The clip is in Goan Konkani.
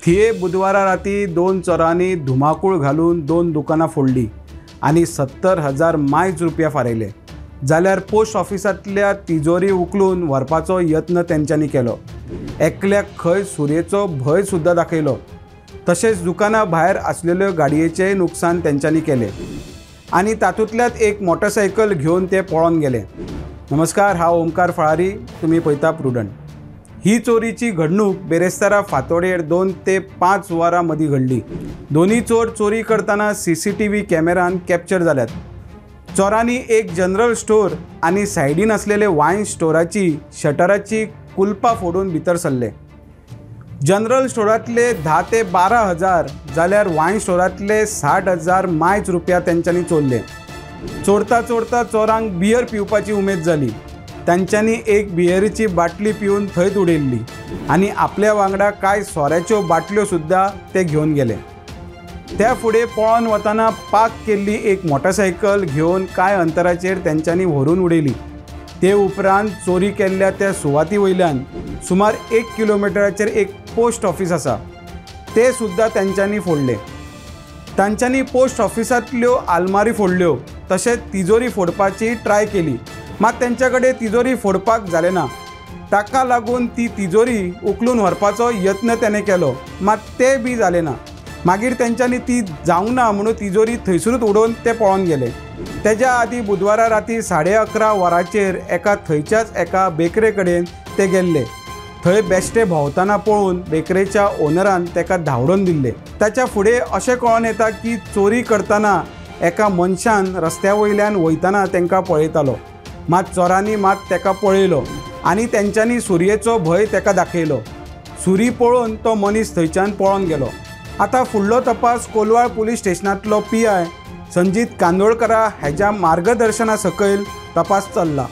थिये बुधवारा राती दोन चोरांनी धुमाकूळ घालून दोन दुकानां फोडली आनी 70,000 मायज रुपया फारयले. जाल्यार पोस्ट ऑफिसांतल्या तिजोरी उखलून व्हरपाचो यत्न तेंच्यांनी केलो. एकल्याक खंय सुरयेचो भंय सुद्दां दाखयलो. तशेंच दुकाना भायर आसलेल्यो गाडयेचेंय नुकसान तेंच्यांनी केलें आनी तातूंतल्यात एक मोटरसायकल घेवन ते पळोन गेले. नमस्कार, हांव ओमकार फळारी, तुमी पळयता प्रुडंट. ही चोरीची घडणूक बेरेस्तारा फांतोडेर 2 ते 5 वरां मदीं घडली. दोनूय चोर चोरी करतना CCTV कॅमेरान कॅप्चर जाल्यात. चोरांनी एक जनरल स्टोर आनी सायडीन आसलेले वायन स्टोराची शटराची कुलपां फोडून भितर सरले. जनरल स्टोरांतले 10 ते 12 हजार जाल्यार वायन स्टोरांतले 60,000 मायज रुपया तेंच्यांनी चोरले. चोरता चोरता चोरांक बियर पिवपाची उमेद जाली. तांच्यांनी एक बियरीची बाटली पिवन थंयच उडयल्ली आनी आपल्या वांगडा कांय सोऱ्याच्यो बाटल्यो सुद्दां ते घेवन गेले. त्या फुडें पळोवन वतना पार्क केल्ली एक मोटरसायकल घेवन कांय अंतराचेर तेंच्यांनी व्हरून उडयली. ते उपरांत चोरी केल्ल्या त्या सुवाती वयल्यान सुमार 1 किलोमिटराचेर एक पोस्ट ऑफिस आसा, ते सुद्दां तेंच्यांनी फोडले. तांच्यांनी पोस्ट ऑफिसांतल्यो आलमारी फोडल्यो, तशेंच तिजोरी फोडपाची ट्राय केली, मात तेंच्या कडेन तिजोरी फोडपाक जालें ना. ताका लागून ती तिजोरी उखलून व्हरपाचो यत्न तेणें केलो, मात तें बी जालें ना. मागीर तेंच्यांनी ती जावंक ना म्हणून तिजोरी थंयसरूच उडोवन ते पळोवन गेले. तेज्या आदीं बुधवारा राती 11:30 वरांचेर एका थंयच्याच एका बेकरे कडेन ते गेल्ले. थंय बेश्टे भोंवतना पळोवन बेकरेच्या ओनरान तेका धांवडोवन दिल्ले. ताच्या फुडें अशें कळोन येता की चोरी करतना एका मनशान रस्त्या वयल्यान वयतना तेंकां पळयतालो, मात चोरांनी मात तेका पळयलो आनी तेंच्यांनी सुरयेचो भंय तेका दाखयलो. सुरी पळोवन तो मनीस थंयच्यान पळोवन गेलो. आतां फुडलो तपास कोलवाळ पुलीस स्टेशनांतलो PI Sanjeet कांदोळकरा हेज्या मार्गदर्शना सकयल तपास चल्ला.